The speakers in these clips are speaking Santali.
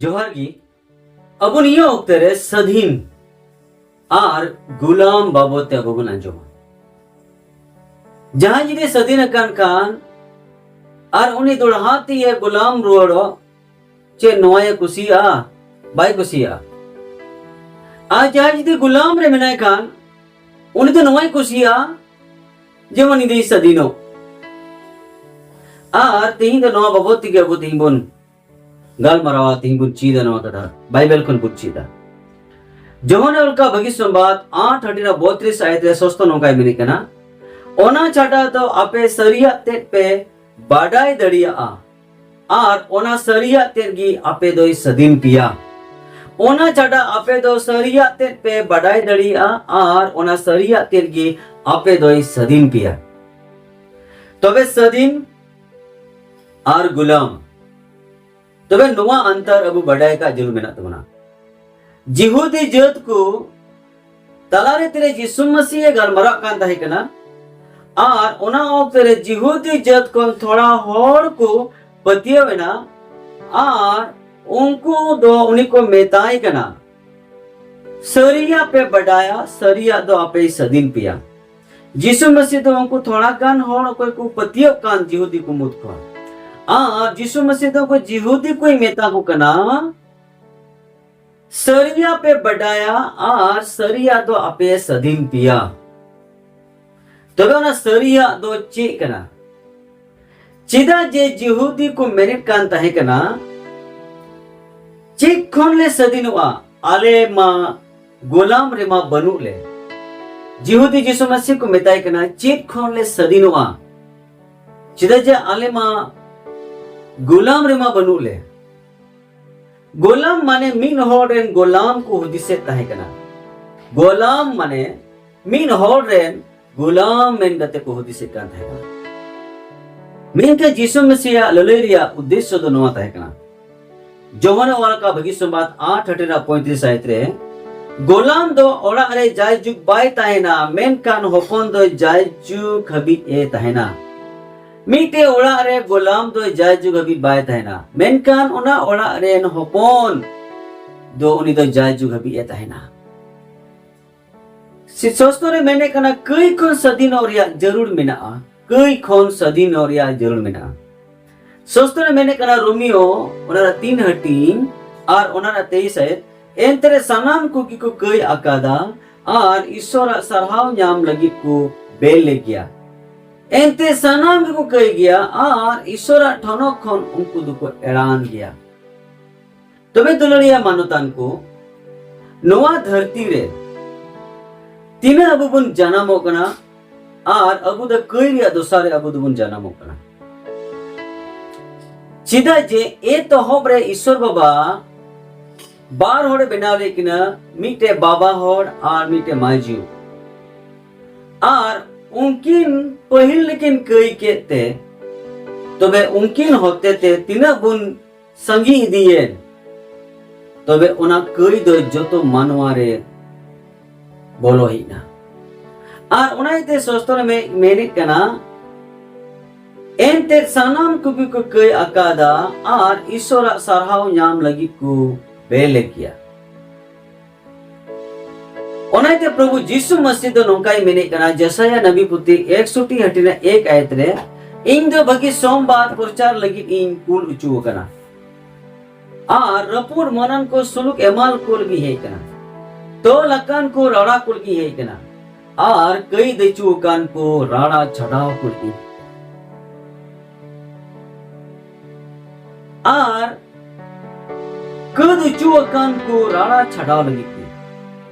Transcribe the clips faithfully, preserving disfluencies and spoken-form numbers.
ᱡᱚᱦᱟᱨ ᱜᱮ᱾ ᱟᱵᱚ ᱱᱤᱭᱟᱹ ᱚᱠᱛᱮ ᱨᱮ ᱥᱟᱹᱫᱷᱤᱱ ᱟᱨ ᱜᱩᱞᱟᱢ ᱵᱟᱵᱚᱫ ᱛᱮ ᱟᱵᱚ ᱵᱚᱱ ᱟᱸᱡᱚᱢᱟ᱾ ᱡᱟᱦᱟᱸᱭ ᱡᱩᱫᱤ ᱥᱟᱹᱫᱷᱤᱱ ᱟᱠᱟᱱ ᱠᱷᱟᱱ ᱟᱨ ᱩᱱᱤ ᱫᱚᱲᱦᱟ ᱛᱮ ᱜᱩᱞᱟᱢ ᱨᱩᱣᱟᱹᱲᱚᱜ, ᱪᱮᱫ ᱱᱚᱣᱟᱭᱮ ᱠᱩᱥᱤᱭᱟᱜᱼᱟ? ᱵᱟᱭ ᱠᱩᱥᱤᱭᱟᱜᱼᱟ᱾ ᱟᱨ ᱡᱟᱦᱟᱸᱭ ᱡᱩᱫᱤ ᱜᱩᱞᱟᱢ ᱨᱮ ᱢᱮᱱᱟᱭ ᱠᱷᱟᱱ, ᱩᱱᱤ ᱫᱚ ᱱᱚᱣᱟᱭ ᱠᱩᱥᱤᱭᱟᱜᱼᱟ, ᱡᱮᱢᱚᱱ ᱤᱧ ᱫᱚᱧ ᱥᱟᱹᱫᱷᱤᱱᱚᱜ᱾ ᱟᱨ ᱛᱮᱦᱮᱧ ᱫᱚ ᱱᱚᱣᱟ ᱵᱟᱵᱚᱫ ᱛᱮᱜᱮ ᱟᱵᱚ ᱛᱮᱦᱮᱧ ᱵᱚᱱ ᱜᱟᱞᱢᱟᱨᱟᱣᱟ, ᱛᱮᱦᱮᱧ ᱵᱚᱱ ᱪᱮᱫᱟ ᱱᱚᱣᱟ ᱠᱟᱛᱷᱟ, ᱵᱟᱭᱵᱮᱞ ᱠᱷᱚᱱ ᱵᱚᱱ ᱪᱮᱫᱟ᱾ ᱡᱚᱦᱚᱱ ᱚᱞ ᱠᱟᱜ ᱵᱷᱟᱹᱜᱤ ᱥᱚᱢᱵᱟᱫ ᱟᱴ ᱦᱟᱹᱴᱤᱧ ᱨᱮ ᱵᱚᱛᱨᱤᱥ ᱟᱭᱟᱛ ᱨᱮ ᱥᱚᱥᱛᱚ ᱱᱚᱝᱠᱟᱭ ᱢᱮᱱᱮᱫ ᱠᱟᱱᱟ, "ᱚᱱᱟ ᱪᱷᱟᱰᱟ ᱫᱚ ᱟᱯᱮ ᱥᱟᱹᱨᱤᱭᱟᱜ ᱛᱮᱫ ᱯᱮ ᱵᱟᱰᱟᱭ ᱫᱟᱲᱮᱭᱟᱜᱼᱟ, ᱟᱨ ᱚᱱᱟ ᱥᱟᱹᱨᱤᱭᱟᱜ ᱛᱮᱫ ᱜᱮ ᱟᱯᱮ ᱫᱚᱭ ᱥᱟᱹᱫᱷᱤᱱ ᱯᱮᱭᱟ᱾ ᱚᱱᱟ ᱪᱷᱟᱰᱟ ᱟᱯᱮ ᱫᱚ ᱥᱟᱹᱨᱤᱭᱟᱜ ᱛᱮᱫ ᱯᱮ ᱵᱟᱰᱟᱭ ᱫᱟᱲᱮᱭᱟᱜᱼᱟ, ᱟᱨ ᱚᱱᱟ ᱥᱟᱹᱨᱤᱭᱟᱜ ᱛᱮᱫ ᱜᱮ ᱟᱯᱮ ᱫᱚᱭ ᱥᱟᱹᱫᱷᱤᱱ ᱯᱮᱭᱟ᱾" ᱛᱚᱵᱮ ᱥᱟᱹᱫᱷᱤᱱ ᱟᱨ ᱜᱩᱞᱟᱢ, ᱛᱚᱵᱮ ᱱᱚᱣᱟ ᱟᱱᱛᱟᱨ ᱟᱵᱚ ᱵᱟᱰᱟᱭ ᱠᱟᱜ ᱡᱟᱹᱨᱩᱲ ᱢᱮᱱᱟᱜ ᱛᱟᱵᱚᱱᱟ᱾ ᱡᱤᱦᱩᱫᱤ ᱡᱟᱹᱛ ᱠᱚ ᱛᱟᱞᱟᱨᱮ ᱛᱤᱱᱟᱹᱜ ᱡᱤᱥᱩ ᱢᱟᱹᱥᱤᱦ ᱮ ᱜᱟᱞᱢᱟᱨᱟᱜ ᱠᱟᱱ ᱛᱟᱦᱮᱸ ᱠᱟᱱᱟ, ᱟᱨ ᱚᱱᱟ ᱚᱠᱛᱮ ᱨᱮ ᱡᱤᱦᱩᱫᱤ ᱡᱟᱹᱛ ᱠᱷᱚᱱ ᱛᱷᱚᱲᱟ ᱦᱚᱲ ᱠᱚ ᱯᱟᱹᱛᱭᱟᱹᱣ ᱮᱱᱟ, ᱟᱨ ᱩᱱᱠᱩ ᱫᱚ ᱩᱱᱤ ᱠᱚ ᱢᱮᱛᱟᱭ ᱠᱟᱱᱟ, "ᱥᱟᱹᱨᱤᱭᱟᱜ ᱯᱮ ᱵᱟᱰᱟᱭᱟ, ᱥᱟᱹᱨᱤᱭᱟᱜ ᱫᱚ ᱟᱯᱮᱭ ᱥᱟᱹᱫᱷᱤᱱ ᱯᱮᱭᱟ᱾" ᱡᱤᱥᱩ ᱢᱟᱹᱥᱤᱦ ᱫᱚ ᱩᱱᱠᱩ ᱛᱷᱚᱲᱟ ᱜᱟᱱ ᱦᱚᱲ ᱚᱠᱚᱭ ᱠᱚ ᱯᱟᱹᱛᱭᱟᱹᱣ ᱠᱟᱱ ᱡᱤᱦᱩᱫᱤ ᱠᱚ ᱢᱩᱫᱽ ᱠᱷᱚᱱ, ᱟᱨ ᱡᱤᱥᱩ ᱢᱟᱹᱥᱤᱦ ᱫᱚ ᱩᱱᱠᱩ ᱡᱤᱦᱩᱫᱤ ᱠᱚᱭ ᱢᱮᱛᱟ ᱠᱚ ᱠᱟᱱᱟ, "ᱥᱟᱹᱨᱤᱭᱟᱜ ᱯᱮ ᱵᱟᱰᱟᱭᱟ ᱟᱨ ᱥᱟᱹᱨᱤᱭᱟᱜ ᱫᱚ ᱟᱯᱮ ᱥᱟᱹᱫᱷᱤᱱ ᱯᱮᱭᱟ᱾" ᱛᱚᱵᱮ ᱚᱱᱟ ᱥᱟᱹᱨᱤᱭᱟᱜ ᱫᱚ ᱪᱮᱫ ᱠᱟᱱᱟ? ᱪᱮᱫᱟᱜ ᱡᱮ ᱡᱤᱦᱩᱫᱤ ᱠᱚ ᱢᱮᱱᱮᱫ ᱠᱟᱱ ᱛᱟᱦᱮᱸ ᱠᱟᱱᱟ, "ᱪᱮᱫ ᱠᱷᱚᱱ ᱞᱮ ᱥᱟᱹᱫᱷᱤᱱᱚᱜᱼᱟ? ᱟᱞᱮ ᱢᱟ ᱜᱳᱞᱟᱢ ᱨᱮᱢᱟ ᱵᱟᱹᱱᱩᱜ ᱞᱮ᱾" ᱡᱤᱦᱩᱫᱤ ᱡᱤᱥᱩ ᱢᱟᱹᱥᱤᱦ ᱠᱚ ᱢᱮᱛᱟᱭ ᱠᱟᱱᱟ, "ᱪᱮᱫ ᱠᱷᱚᱱ ᱞᱮ ᱥᱟᱹᱫᱷᱤᱱᱚᱜᱼᱟ? ᱪᱮᱫᱟᱜ ᱡᱮ ᱟᱞᱮ ᱢᱟ ᱜᱳᱞᱟᱢ ᱨᱮᱢᱟ ᱵᱟᱹᱱᱩᱜ ᱞᱮ᱾" ᱜᱳᱞᱟᱢ ᱢᱟᱱᱮ ᱢᱤᱫ ᱦᱚᱲ ᱨᱮᱱ ᱜᱳᱞᱟᱢ ᱠᱚ ᱦᱩᱫᱤᱥᱮᱫ ᱛᱟᱦᱮᱸ ᱠᱟᱱᱟ᱾ ᱜᱳᱞᱟᱢ ᱢᱟᱱᱮ ᱢᱤᱫ ᱦᱚᱲ ᱨᱮᱱ ᱜᱳᱞᱟᱢ ᱢᱮᱱ ᱠᱟᱛᱮ ᱠᱚ ᱦᱩᱫᱤᱥᱮᱫ ᱠᱟᱱ ᱛᱟᱦᱮᱸ ᱠᱟᱱᱟ᱾ ᱢᱮᱱᱠᱷᱟᱱ ᱡᱤᱥᱩ ᱢᱟᱹᱥᱤᱦᱟᱜ ᱞᱟᱹᱞᱟᱹᱭ ᱨᱮᱭᱟᱜ ᱩᱫᱽᱫᱮᱥᱥᱚ ᱫᱚ ᱱᱚᱣᱟ ᱛᱟᱦᱮᱸ ᱠᱟᱱᱟ᱾ ᱡᱚᱦᱚᱱ ᱚᱞ ᱠᱟᱜ ᱵᱷᱟᱹᱜᱤ ᱥᱚᱢᱵᱟᱫ ᱟᱴ ᱦᱟᱹᱴᱤᱧ ᱨᱮ ᱯᱚᱸᱭᱛᱨᱤᱥ ᱟᱭᱟᱛ ᱨᱮ, "ᱜᱳᱞᱟᱢ ᱫᱚ ᱚᱲᱟᱜ ᱨᱮ ᱡᱟᱭᱡᱩᱜᱽ ᱵᱟᱭ ᱛᱟᱦᱮᱱᱟ, ᱢᱮᱱᱠᱷᱟᱱ ᱦᱚᱯᱚᱱ ᱫᱚ ᱡᱟᱭᱡᱩᱜᱽ ᱦᱟᱹᱵᱤᱡ ᱮ ᱛᱟᱦᱮᱱᱟ᱾" ᱢᱤᱫᱴᱮᱡ ᱚᱲᱟᱜ ᱨᱮ ᱜᱳᱞᱟᱢ ᱫᱚ ᱡᱟᱭᱡᱩᱜᱽ ᱦᱟᱹᱵᱤᱡ ᱵᱟᱭ ᱛᱟᱦᱮᱱᱟ, ᱢᱮᱱᱠᱷᱟᱱ ᱚᱱᱟ ᱚᱲᱟᱜ ᱨᱮᱱ ᱦᱚᱯᱚᱱ ᱫᱚ ᱩᱱᱤ ᱫᱚ ᱡᱟᱭᱡᱩᱜᱽ ᱦᱟᱹᱵᱤᱡ ᱮ ᱛᱟᱦᱮᱱᱟ᱾ ᱥᱤ-, ᱥᱚᱥᱛᱚ ᱨᱮ ᱢᱮᱱᱮᱫ ᱠᱟᱱᱟ, ᱠᱟᱹᱭ ᱠᱷᱚᱱ ᱥᱟᱹᱫᱷᱤᱱᱚᱜ ᱨᱮᱭᱟᱜ ᱡᱟᱹᱨᱩᱲ ᱢᱮᱱᱟᱜᱼᱟ᱾ ᱠᱟᱹᱭ ᱠᱷᱚᱱ ᱥᱟᱹᱫᱷᱤᱱᱚᱜ ᱨᱮᱭᱟᱜ ᱡᱟᱹᱨᱩᱲ ᱢᱮᱱᱟᱜᱼᱟ᱾ ᱥᱚᱥᱛᱚ ᱨᱮ ᱢᱮᱱᱮᱫ ᱠᱟᱱᱟ, ᱨᱳᱢᱤᱭᱳ, ᱚᱱᱟ ᱨᱮ ᱛᱤᱱ ᱦᱟᱹᱴᱤᱧ ᱟᱨ ᱚᱱᱟ ᱨᱮ ᱛᱮᱭᱤᱥ ᱟᱭᱟᱛ, ᱮᱱᱛᱮ ᱨᱮ ᱥᱟᱱᱟᱢ ᱠᱚᱜᱮ ᱠᱚ ᱠᱟᱹᱭ ᱟᱠᱟᱫᱟ ᱟᱨ ᱤᱥᱚᱨᱟᱜ ᱥᱟᱨᱦᱟᱣ ᱧᱟᱢ ᱞᱟᱹᱜᱤᱫ ᱠᱚ ᱵᱮᱞᱮ ᱜᱮᱭᱟ᱾ ᱮᱱᱛᱮ ᱥᱟᱱᱟᱢ ᱜᱮᱠᱚ ᱠᱟᱹᱭ ᱜᱮᱭᱟ ᱟᱨ ᱤᱥᱚᱨᱟᱜ ᱴᱷᱚᱱᱚᱠ ᱠᱷᱚᱱ ᱩᱱᱠᱩ ᱫᱚᱠᱚ ᱮᱲᱟᱱ ᱜᱮᱭᱟ᱾ ᱛᱚᱵᱮ ᱫᱩᱞᱟᱹᱲᱤᱭᱟ ᱢᱟᱱᱚᱛᱟᱱ ᱠᱚ, ᱱᱚᱣᱟ ᱫᱷᱟᱹᱨᱛᱤ ᱨᱮ ᱛᱤᱱᱟᱹᱜ ᱟᱵᱚ ᱵᱚᱱ ᱡᱟᱱᱟᱢᱚᱜ ᱠᱟᱱᱟ ᱟᱨ ᱟᱵᱚ ᱫᱚ ᱠᱟᱹᱭ ᱨᱮᱭᱟᱜ ᱫᱚᱥᱟ ᱨᱮ ᱟᱵᱚ ᱫᱚᱵᱚᱱ ᱡᱟᱱᱟᱢᱚᱜ ᱠᱟᱱᱟ᱾ ᱪᱮᱫᱟᱜ ᱡᱮ ᱮᱛᱚᱦᱚᱵ ᱨᱮ ᱤᱥᱚᱨ ᱵᱟᱵᱟ ᱵᱟᱨ ᱦᱚᱲᱮ ᱵᱮᱱᱟᱣ ᱞᱮᱫ ᱠᱤᱱᱟ, ᱢᱤᱫᱴᱮᱡ ᱵᱟᱵᱟ ᱦᱚᱲ ᱟᱨ ᱢᱤᱫᱴᱮᱡ ᱢᱟᱹᱭᱡᱩ᱾ ᱟᱨ ᱩᱱᱠᱤᱱ ᱯᱟᱹᱦᱤᱞ ᱨᱮᱠᱤᱱ ᱠᱟᱹᱭ ᱠᱮᱫ ᱛᱮ, ᱛᱚᱵᱮ ᱩᱱᱠᱤᱱ ᱦᱚᱛᱮ ᱛᱮ ᱛᱤᱱᱟᱹᱜ ᱵᱚᱱ ᱥᱟᱸᱜᱮ ᱤᱫᱤᱭᱮᱱ, ᱛᱚᱵᱮ ᱚᱱᱟ ᱠᱟᱹᱭ ᱫᱚ ᱡᱚᱛᱚ ᱢᱟᱱᱣᱟ ᱨᱮ ᱵᱚᱞᱚ ᱦᱮᱡ ᱮᱱᱟ᱾ ᱟᱨ ᱚᱱᱟ ᱤᱭᱟᱹᱛᱮ ᱥᱚᱥᱛᱚ ᱨᱮ ᱢᱮ-, ᱢᱮᱱᱮᱫ ᱠᱟᱱᱟ, ᱮᱱᱛᱮ ᱥᱟᱱᱟᱢ ᱠᱚᱜᱮ ᱠᱚ ᱠᱟᱹᱭ ᱟᱠᱟᱫᱟ ᱟᱨ ᱤᱥᱚᱨᱟᱜ ᱥᱟᱨᱦᱟᱣ ᱧᱟᱢ ᱞᱟᱹᱜᱤᱫ ᱠᱚ ᱵᱮᱞᱮ ᱜᱮᱭᱟ᱾ ᱚᱱᱟᱛᱮ ᱯᱨᱚᱵᱷᱩ ᱡᱤᱥᱩ ᱢᱟᱥᱤ ᱫᱚ ᱱᱚᱝᱠᱟᱭ ᱢᱮᱱᱮᱫ ᱠᱟᱱᱟ, ᱡᱮᱥᱟᱭᱟ ᱱᱟᱵᱤ ᱯᱩᱛᱷᱤ ᱮᱠᱥᱚᱴᱤ ᱦᱟᱹᱴᱤᱧ ᱮᱠ ᱟᱭᱟᱛ ᱨᱮ, "ᱤᱧ ᱫᱚ ᱵᱷᱟᱹᱜᱤ ᱥᱚᱢᱵᱟᱫ ᱯᱨᱚᱪᱟᱨ ᱞᱟᱹᱜᱤᱫ ᱤᱧ ᱠᱩᱞ ᱚᱪᱚ ᱟᱠᱟᱱᱟ, ᱟᱨ ᱨᱟᱹᱯᱩᱫ ᱢᱚᱱᱟᱱ ᱠᱚ ᱥᱩᱞᱩᱠ ᱮᱢᱟᱞ ᱠᱚ ᱞᱟᱹᱜᱤᱫ ᱦᱮᱡ ᱟᱠᱟᱱᱟ, ᱛᱚᱞ ᱟᱠᱟᱱ ᱠᱚ ᱨᱟᱲᱟ ᱠᱚ ᱞᱟᱹᱜᱤᱫ ᱦᱮᱡ ᱟᱠᱟᱱᱟ, ᱟᱨ ᱠᱟᱹᱭ ᱫᱟᱹᱪᱩ ᱟᱠᱟᱱ ᱠᱚ ᱨᱟᱲᱟ ᱪᱷᱟᱰᱟᱣ ᱠᱚ ᱞᱟᱹᱜᱤᱫ, ᱟᱨ ᱠᱟᱹᱫ ᱚᱪᱚ ᱟᱠᱟᱱ ᱠᱚ ᱨᱟᱲᱟ ᱪᱷᱟᱰᱟᱣ ᱞᱟᱹᱜᱤᱫ ᱜᱮ᱾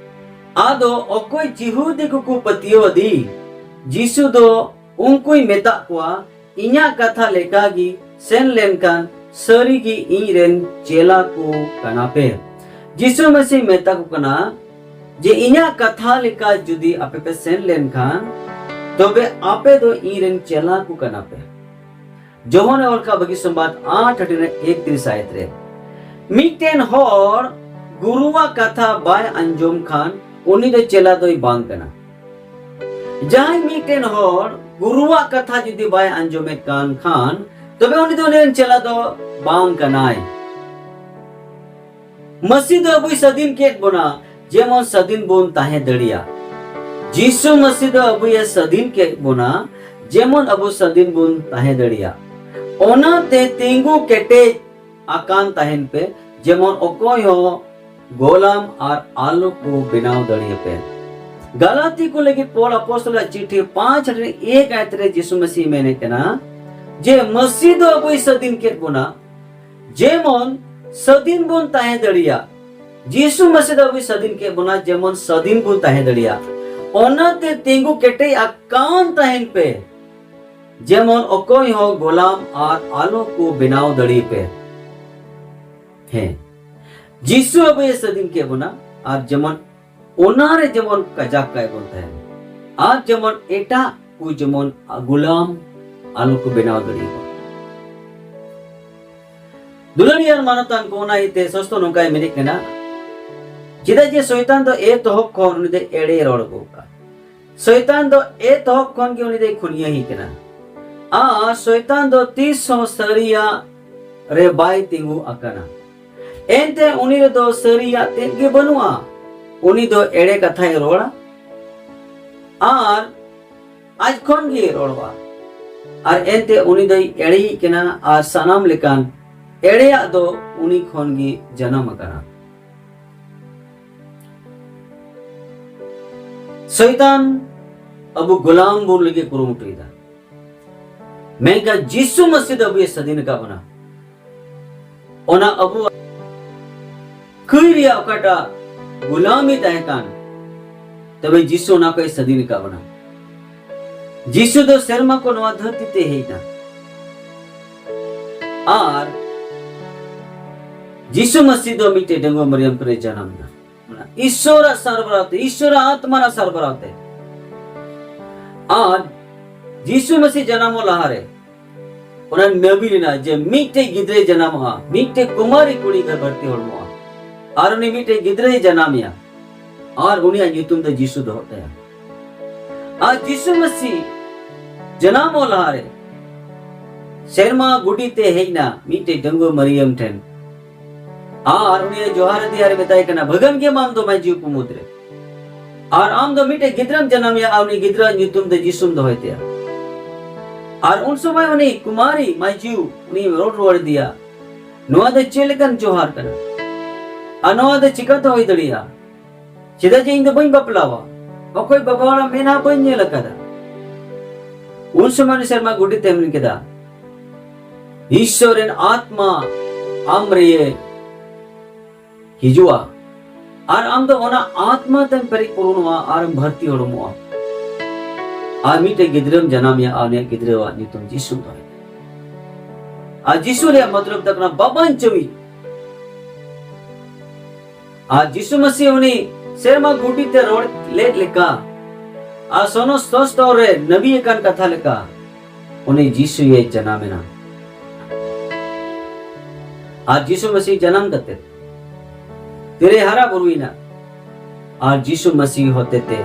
ᱟᱫᱚ ᱚᱠᱚᱭ ᱡᱤᱦᱩᱫᱤ ᱠᱚᱠᱚ ᱯᱟᱹᱛᱭᱟᱹᱣ ᱟᱫᱮ, ᱡᱤᱥᱩ ᱫᱚ ᱩᱱᱠᱩᱭ ᱢᱮᱛᱟᱜ ᱠᱚᱣᱟ, 'ᱤᱧᱟᱹᱜ ᱠᱟᱛᱷᱟ ᱞᱮᱠᱟ ᱜᱮ ᱥᱮᱱ ᱞᱮᱱᱠᱷᱟᱱ ᱥᱟᱹᱨᱤ ᱜᱮ ᱤᱧ ᱨᱮᱱ ᱪᱮᱞᱟ ᱠᱚ ᱠᱟᱱᱟ ᱯᱮ।'" ᱡᱤᱥᱩ ᱢᱟᱹᱥᱤ ᱢᱮᱛᱟ ᱠᱚ ᱠᱟᱱᱟ ᱡᱮ, "ᱤᱧᱟᱹᱜ ᱠᱟᱛᱷᱟ ᱞᱮᱠᱟ ᱡᱩᱫᱤ ᱟᱯᱮ ᱯᱮ ᱥᱮᱱ ᱞᱮᱱᱠᱷᱟᱱ, ᱛᱚᱵᱮ ᱟᱯᱮ ᱫᱚ ᱤᱧ ᱨᱮᱱ ᱪᱮᱞᱟ ᱠᱚ ᱠᱟᱱᱟ ᱯᱮ᱾ ᱡᱚᱦᱚᱱ ᱮ ᱚᱞ ᱠᱟᱜ ᱵᱷᱟᱹᱜᱤ ᱥᱚᱢᱵᱟᱫ ᱟᱴ ᱦᱟᱹᱴᱤᱧ ᱨᱮ ᱮᱠᱛᱨᱤᱥ ᱟᱭᱟᱛ ᱨᱮ, ᱢᱤᱫᱴᱮᱱ ᱦᱚᱲ ᱜᱩᱨᱩᱣᱟᱜ ᱠᱟᱛᱷᱟ ᱵᱟᱭ ᱟᱸᱡᱚᱢ ᱠᱷᱟᱱ, ᱩᱱᱤ ᱫᱚ ᱪᱮᱞᱟ ᱫᱚᱭ ᱵᱟᱝ ᱠᱟᱱᱟ᱾ ᱡᱟᱦᱟᱸᱭ ᱢᱤᱫᱴᱮᱱ ᱦᱚᱲ ᱜᱩᱨᱩᱣᱟᱜ ᱠᱟᱛᱷᱟ ᱡᱩᱫᱤ ᱵᱟᱭ ᱟᱸᱡᱚᱢᱮᱫ ᱠᱟᱱ ᱠᱷᱟᱱ, ᱛᱚᱵᱮ ᱩᱱᱤ ᱫᱚ ᱩᱱᱤ ᱨᱮᱱ ᱪᱮᱞᱟ ᱫᱚ ᱵᱟᱝ ᱠᱟᱱᱟᱭ᱾ ᱢᱟᱹᱥᱤ ᱫᱚ ᱟᱵᱚᱭ ᱥᱟᱹᱫᱷᱤᱱ ᱠᱮᱫ ᱵᱚᱱᱟ, ᱡᱮᱢᱚᱱ ᱥᱟᱹᱫᱷᱤᱱ ᱵᱚᱱ ᱛᱟᱦᱮᱸ ᱫᱟᱲᱮᱭᱟᱜ᱾ ᱡᱤᱥᱩ ᱢᱟᱹᱥᱤ ᱫᱚ ᱟᱵᱚᱭ ᱥᱟᱹᱫᱷᱤᱱ ᱠᱮᱫ ᱵᱚᱱᱟ, ᱡᱮᱢᱚᱱ ᱟᱵᱚ ᱥᱟᱹᱫᱷᱤᱱ ᱵᱚᱱ ᱛᱟᱦᱮᱸ ᱫᱟᱲᱮᱭᱟᱜ᱾ ᱚᱱᱟᱛᱮ ᱛᱤᱸᱜᱩ ᱠᱮᱴᱮᱡ ᱟᱠᱟᱱ ᱛᱟᱦᱮᱱ ᱯᱮ, ᱡᱮᱢᱚᱱ ᱚᱠᱚᱭ ᱦᱚᱸ ᱜᱳᱞᱟᱢ ᱟᱨ ᱟᱞᱚ ᱠᱚ ᱵᱮᱱᱟᱣ ᱫᱟᱲᱮᱭᱟᱯᱮ᱾ ᱜᱟᱞᱟᱛᱤ ᱠᱚ ᱞᱟᱹᱜᱤᱫ ᱯᱚᱞ ᱟᱯᱚᱥᱛᱚᱞᱟᱜ ᱪᱤᱴᱷᱤ ᱯᱟᱸᱪ ᱨᱮ ᱮᱠ ᱟᱭᱟᱛ ᱨᱮ ᱡᱤᱥᱩ ᱢᱟᱹᱥᱤ ᱢᱮᱱᱮᱫ ᱠᱟᱱᱟ ᱡᱮ ᱢᱟᱹᱥᱤ ᱫᱚ ᱟᱵᱚᱭ ᱥᱟᱹᱫᱷᱤᱱ ᱠᱮᱫ ᱵᱚᱱᱟ, ᱡᱮᱢᱚᱱ ᱥᱟᱹᱫᱷᱤᱱ ᱵᱚᱱ ᱛᱟᱦᱮᱸ ᱫᱟᱲᱮᱭᱟᱜ᱾ ᱡᱤᱥᱩ ᱢᱟᱹᱥᱤ ᱫᱚ ᱟᱵᱚᱭ ᱥᱟᱹᱫᱷᱤᱱ ᱠᱮᱫ ᱵᱚᱱᱟ, ᱡᱮᱢᱚᱱ ᱥᱟᱹᱫᱷᱤᱱ ᱵᱚᱱ ᱛᱟᱦᱮᱸ ᱫᱟᱲᱮᱭᱟᱜ᱾ ᱚᱱᱟᱛᱮ ᱛᱤᱸᱜᱩ ᱠᱮᱴᱮᱡ ᱟᱠᱟᱱ ᱛᱟᱦᱮᱱ ᱯᱮ, ᱡᱮᱢᱚᱱ ᱚᱠᱚᱭ ᱦᱚᱸ ᱜᱳᱞᱟᱢ ᱟᱨ ᱟᱞᱚ ᱠᱚ ᱵᱮᱱᱟᱣ ᱫᱟᱲᱮᱭᱟᱯᱮ᱾ ᱦᱮᱸ, ᱡᱤᱥᱩ ᱟᱵᱚᱭ ᱥᱟᱹᱫᱷᱤᱱ ᱠᱮᱫ ᱵᱚᱱᱟ, ᱟᱨ ᱡᱮᱢᱚᱱ ᱚᱱᱟᱨᱮ ᱡᱮᱢᱚᱱ ᱠᱟᱡᱟᱠ ᱠᱟᱭ ᱵᱚᱱ ᱛᱟᱦᱮᱱ, ᱟᱨ ᱡᱮᱢᱚᱱ ᱮᱴᱟᱜ ᱠᱚ ᱡᱮᱢᱚᱱ ᱜᱳᱞᱟᱢ ᱟᱞᱚ ᱠᱚ ᱵᱮᱱᱟᱣ ᱫᱟᱲᱮᱭᱟᱵᱚᱱ᱾ ᱫᱩᱞᱟᱹᱲᱤᱭᱟᱱ ᱢᱟᱱᱚᱛᱟᱱ ᱠᱚ, ᱚᱱᱟ ᱤᱭᱟᱹᱛᱮ ᱥᱚᱥᱛᱚ ᱱᱚᱝᱠᱟᱭ ᱢᱮᱱᱮᱫ ᱠᱟᱱᱟ, ᱪᱮᱫᱟᱜ ᱡᱮ ᱥᱚᱭᱛᱟᱱ ᱫᱚ ᱮᱛᱚᱦᱚᱵ ᱠᱷᱚᱱ ᱩᱱᱤ ᱫᱚ ᱮᱲᱮ ᱨᱚᱲ ᱟᱹᱜᱩ ᱟᱠᱟᱫ᱾ ᱥᱚᱭᱛᱟᱱ ᱫᱚ ᱮᱛᱚᱦᱚᱵ ᱠᱷᱚᱱ ᱜᱮ ᱩᱱᱤ ᱫᱚᱭ ᱠᱷᱩᱱᱭᱟᱹ ᱦᱤ ᱠᱟᱱᱟ᱾ ᱟᱨ ᱥᱚᱭᱛᱟᱱ ᱫᱚ ᱛᱤᱥ ᱦᱚᱸ ᱥᱟᱹᱨᱤᱭᱟᱜ ᱨᱮ ᱵᱟᱭ ᱛᱤᱸᱜᱩ ᱟᱠᱟᱱᱟ᱾ ᱮᱱᱛᱮ ᱩᱱᱤ ᱨᱮᱫᱚ ᱥᱟᱹᱨᱤᱭᱟᱜ ᱛᱮᱫ ᱜᱮ ᱵᱟᱹᱱᱩᱜᱼᱟ᱾ ᱩᱱᱤ ᱫᱚ ᱮᱲᱮ ᱠᱟᱛᱷᱟᱭ ᱨᱚᱲᱟ ᱟᱨ ᱟᱡ ᱠᱷᱚᱱ ᱜᱮ ᱨᱚᱲᱚᱜᱼᱟ᱾ ᱟᱨ ᱮᱱᱛᱮ ᱩᱱᱤ ᱫᱚᱭ ᱮᱲᱮᱭᱤᱡ ᱠᱟᱱᱟ ᱟᱨ ᱥᱟᱱᱟᱢ ᱞᱮᱠᱟᱱ ᱮᱲᱮᱭᱟᱜ ᱫᱚ ᱩᱱᱤ ᱠᱷᱚᱱ ᱜᱮ ᱡᱟᱱᱟᱢ ᱟᱠᱟᱱᱟ᱾ ᱥᱚᱭᱛᱟᱱ ᱟᱵᱚ ᱜᱳᱞᱟᱢ ᱵᱚᱱ ᱞᱟᱹᱜᱤᱫ ᱠᱩᱨᱩᱢᱩᱴᱩᱭᱮᱫᱟ, ᱢᱮᱱᱠᱷᱟᱱ ᱡᱤᱥᱩ ᱢᱟᱹᱥᱤ ᱫᱚ ᱟᱵᱚᱭ ᱥᱟᱹᱫᱷᱤᱱ ᱟᱠᱟᱫ ᱵᱚᱱᱟ᱾ ᱚᱱᱟ ᱟᱵᱚᱣᱟᱜ ᱠᱟᱹᱭ ᱨᱮᱭᱟᱜ ᱚᱠᱟᱴᱟᱜ ᱜᱩᱞᱟᱢᱤ ᱛᱟᱦᱮᱸ ᱠᱟᱱ, ᱛᱚᱵᱮ ᱡᱤᱥᱩ ᱚᱱᱟ ᱠᱚᱭ ᱥᱟᱹᱫᱷᱤᱱ ᱟᱠᱟᱫ ᱵᱚᱱᱟ᱾ ᱡᱤᱥᱩ ᱫᱚ ᱥᱮᱨᱢᱟ ᱠᱚ ᱱᱚᱣᱟ ᱫᱷᱟᱹᱨᱛᱤ ᱛᱮ ᱦᱮᱡ ᱮᱱᱟ᱾ ᱟᱨ ᱡᱤᱥᱩ ᱢᱟᱹᱥᱤ ᱫᱚ ᱢᱤᱫᱴᱮᱡ ᱰᱟᱺᱜᱩᱣᱟᱹ ᱢᱟᱨᱤᱭᱟᱢ ᱠᱷᱚᱱᱮ ᱡᱟᱱᱟᱢ ᱮᱱᱟ᱾ ᱤᱥᱥᱚᱨᱟᱜ ᱥᱟᱨᱵᱟᱨᱟᱣ ᱛᱮ, ᱤᱥᱥᱚᱨᱟᱜ ᱟᱛᱢᱟᱨᱟᱜ ᱥᱟᱨᱵᱟᱨᱟᱣ ᱛᱮ᱾ ᱟᱨ ᱡᱤᱥᱩ ᱢᱟᱹᱥᱤ ᱡᱟᱱᱟᱢᱚᱜ ᱞᱟᱦᱟᱨᱮ ᱚᱱᱟ ᱱᱟᱹᱵᱤ ᱞᱮᱱᱟ ᱡᱮ ᱢᱤᱫᱴᱮᱡ ᱜᱤᱫᱽᱨᱟᱹᱭ ᱡᱟᱱᱟᱢᱚᱜᱼᱟ, ᱢᱤᱫᱴᱮᱡ ᱠᱩᱢᱟᱨᱤ ᱠᱩᱲᱤ ᱜᱮ ᱵᱷᱟᱨᱛᱤ ᱦᱚᱲᱢᱚᱜᱼᱟ᱾ ᱟᱨ ᱩᱱᱤ ᱢᱤᱫᱴᱮᱡ ᱜᱤᱫᱽᱨᱟᱹᱭ ᱡᱟᱱᱟᱢᱮᱭᱟ᱾ ᱟᱨ ᱩᱱᱤᱭᱟᱜ ᱧᱩᱛᱩᱢ ᱫᱚ ᱡᱤᱥᱩ ᱫᱚᱦᱚᱜ ᱛᱟᱭᱟ᱾ ᱟᱨ ᱡᱤᱥᱩ ᱢᱟᱹᱥᱤ ᱡᱟᱱᱟᱢᱚᱜ ᱞᱟᱦᱟᱨᱮ ᱥᱮᱨᱢᱟ ᱜᱩᱰᱤ ᱛᱮ ᱦᱮᱡ ᱮᱱᱟ ᱢᱤᱫᱴᱮᱡ ᱰᱟᱺᱜᱩᱣᱟᱹ ᱢᱟᱹᱨᱤᱭᱟᱹᱢ ᱴᱷᱮᱱ᱾ ᱟᱨ ᱩᱱᱤᱭ ᱡᱚᱦᱟᱨ ᱟᱫᱮᱭᱟ ᱟᱨ ᱢᱮᱛᱟᱭ ᱠᱟᱱᱟ, "ᱵᱷᱟᱹᱜᱟᱹᱱ ᱜᱮ ᱟᱢ ᱫᱚ ᱢᱟᱹᱭ ᱡᱤᱣᱤ ᱠᱚ ᱢᱩᱫᱽᱨᱮ᱾ ᱟᱨ ᱟᱢ ᱫᱚ ᱢᱤᱫᱴᱮᱡ ᱜᱤᱫᱽᱨᱟᱹᱢ ᱡᱟᱱᱟᱢᱮᱭᱟ, ᱟᱨ ᱩᱱᱤ ᱜᱤᱫᱽᱨᱟᱹ ᱧᱩᱛᱩᱢ ᱫᱚ ᱡᱤᱥᱩᱢ ᱫᱚᱦᱚᱭ ᱛᱟᱭᱟ᱾" ᱟᱨ ᱩᱱ ᱥᱚᱢᱚᱭ ᱩᱱᱤ ᱠᱩᱢᱟᱨᱤ ᱢᱟᱹᱭ ᱡᱤᱣᱤ ᱩᱱᱤ ᱨᱚᱲ ᱨᱩᱣᱟᱹᱲ ᱟᱫᱮᱭᱟ, "ᱱᱚᱣᱟ ᱫᱚ ᱪᱮᱫ ᱞᱮᱠᱟᱱ ᱡᱚᱦᱟᱨ ᱠᱟᱱᱟ? ᱟᱨ ᱱᱚᱣᱟ ᱫᱚ ᱪᱤᱠᱟᱹᱛᱮ ᱦᱩᱭ ᱫᱟᱲᱮᱭᱟᱜᱼᱟ? ᱪᱮᱫᱟᱜ ᱡᱮ ᱤᱧ ᱫᱚ ᱵᱟᱹᱧ ᱵᱟᱯᱞᱟᱣᱟ, ᱚᱠᱚᱭ ᱵᱟᱯᱞᱟ ᱢᱮᱱᱟ ᱵᱟᱹᱧ ᱧᱮᱞ ᱟᱠᱟᱫᱟ᱾" ᱩᱱ ᱥᱚᱢᱚᱭ ᱩᱱᱤ ᱥᱮᱨᱢᱟ ᱜᱩᱰᱤ ᱛᱮ ᱢᱮᱱ ᱠᱮᱫᱟ, "ᱤᱥᱥᱚᱨ ᱨᱮᱱ ᱟᱛᱢᱟ ᱟᱢ ᱨᱮ ᱦᱤᱡᱩᱜᱼᱟ, ᱟᱨ ᱟᱢ ᱫᱚ ᱚᱱᱟ ᱟᱛᱢᱟ ᱛᱮᱢ ᱯᱮᱨᱮᱡ ᱯᱩᱨᱩᱱᱚᱜᱼᱟ, ᱟᱨᱮᱢ ᱵᱷᱟᱹᱨᱛᱤ ᱦᱚᱲᱢᱚᱜᱼᱟ, ᱟᱨ ᱢᱤᱫᱴᱮᱡ ᱜᱤᱫᱽᱨᱟᱹᱢ ᱡᱟᱱᱟᱢᱮᱭᱟ, ᱟᱨ ᱩᱱᱤᱭᱟᱜ ᱜᱤᱫᱽᱨᱟᱹᱣᱟᱜ ᱧᱩᱛᱩᱢ ᱡᱤᱥᱩ ᱫᱚᱦᱚᱭ ᱢᱮ᱾" ᱟᱨ ᱡᱤᱥᱩ ᱨᱮᱭᱟᱜ ᱢᱚᱛᱞᱚᱵ ᱫᱚ ᱠᱟᱱᱟ ᱵᱟᱵᱟᱧ ᱪᱟᱹᱣᱤ᱾ ᱟᱨ ᱡᱤᱥᱩ ᱢᱟᱹᱥᱤ ᱩᱱᱤ ᱥᱮᱨᱢᱟ ᱜᱩᱰᱤ ᱛᱮ ᱨᱚᱲ ᱞᱮᱫ ᱞᱮᱠᱟ, ᱟᱨ ᱥᱚᱱᱚ ᱥᱚᱥᱛᱚ ᱨᱮ ᱱᱟᱵᱤ ᱟᱠᱟᱱ ᱠᱟᱛᱷᱟ ᱞᱮᱠᱟ, ᱩᱱᱤ ᱡᱤᱥᱩᱭᱮ ᱡᱟᱱᱟᱢ ᱮᱱᱟ᱾ ᱟᱨ ᱡᱤᱥᱩ ᱢᱟᱹᱥᱤ ᱡᱟᱱᱟᱢ ᱠᱟᱛᱮ ᱛᱤᱨᱮ ᱦᱟᱨᱟ ᱵᱩᱨᱩᱭᱮᱱᱟ, ᱟᱨ ᱡᱤᱥᱩ ᱢᱟᱹᱥᱤ ᱦᱚᱛᱮᱛᱮ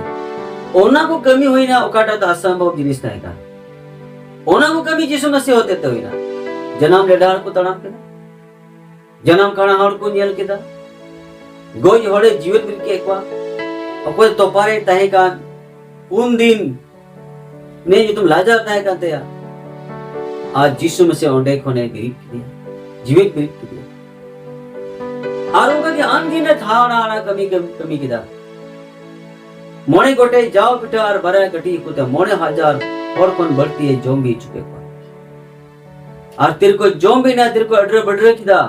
ᱚᱱᱟ ᱠᱚ ᱠᱟᱹᱢᱤ ᱦᱩᱭᱱᱟ, ᱚᱠᱟᱴᱟᱜ ᱫᱚ ᱚᱥᱚᱢᱵᱷᱚᱵ ᱡᱤᱱᱤᱥ ᱛᱟᱦᱮᱸ ᱠᱟᱱᱟ, ᱚᱱᱟ ᱠᱚ ᱠᱟᱹᱢᱤ ᱡᱤᱥᱩ ᱢᱟᱹᱥᱤ ᱦᱚᱛᱮᱛᱮ ᱦᱩᱭᱱᱟ᱾ ᱡᱟᱱᱟᱢ ᱰᱟᱦᱟᱨ ᱠᱚ ᱛᱟᱲᱟᱢ ᱠᱮᱫᱟ, ᱡᱟᱱᱟᱢ ᱠᱟᱬᱟ ᱦᱚᱲ ᱠᱚ ᱧᱮᱞ ᱠᱮᱫᱟ, ᱜᱚᱡ ᱦᱚᱲᱮ ᱡᱤᱣᱮᱫ ᱵᱮᱨᱮᱫ ᱠᱮᱫ ᱠᱚᱣᱟ, ᱚᱠᱚᱭ ᱛᱚᱯᱟᱨᱮ ᱛᱟᱦᱮᱸ ᱠᱟᱱ ᱩᱱᱫᱤᱱ ᱩᱱᱤᱭᱟᱜ ᱧᱩᱛᱩᱢ ᱞᱟᱡᱟᱨ ᱛᱟᱦᱮᱸ ᱠᱟᱱ ᱛᱟᱭᱟ, ᱟᱨ ᱡᱤᱥᱩ ᱢᱟᱹᱥᱤ ᱚᱸᱰᱮ ᱠᱷᱚᱱᱮ ᱵᱮᱨᱮᱫ ᱠᱮᱫᱮᱭᱟ, ᱡᱤᱣᱮᱫ ᱵᱮᱨᱮᱫ ᱠᱮᱫᱮᱭᱟ᱾ ᱟᱨ ᱚᱱᱠᱟ ᱜᱮ ᱟᱱᱜᱤᱱ ᱨᱮ ᱛᱷᱟᱣᱲᱟ ᱦᱟᱲᱟ ᱠᱟᱹᱢᱤ ᱠᱟᱹᱢᱤ ᱠᱮᱫᱟ᱾ ᱢᱚᱬᱮ ᱜᱚᱴᱮᱡ ᱡᱟᱣ ᱯᱤᱴᱷᱟᱹ ᱟᱨ ᱵᱟᱨᱭᱟ ᱠᱟᱹᱴᱤᱡ ᱦᱟᱹᱠᱩ ᱛᱮ ᱢᱚᱬᱮ ᱦᱟᱡᱟᱨ ᱦᱚᱲ ᱠᱷᱚᱱ ᱵᱟᱹᱲᱛᱤ ᱡᱚᱢ ᱵᱤ ᱦᱚᱪᱚ ᱠᱮᱫ ᱠᱚᱣᱟ᱾ ᱟᱨ ᱛᱤᱨᱠᱚ ᱡᱚᱢ ᱵᱤᱱᱟ, ᱛᱤᱨᱠᱚ ᱟᱹᱰᱨᱟᱹ ᱵᱟᱹᱰᱨᱟᱹ ᱠᱮᱫᱟ᱾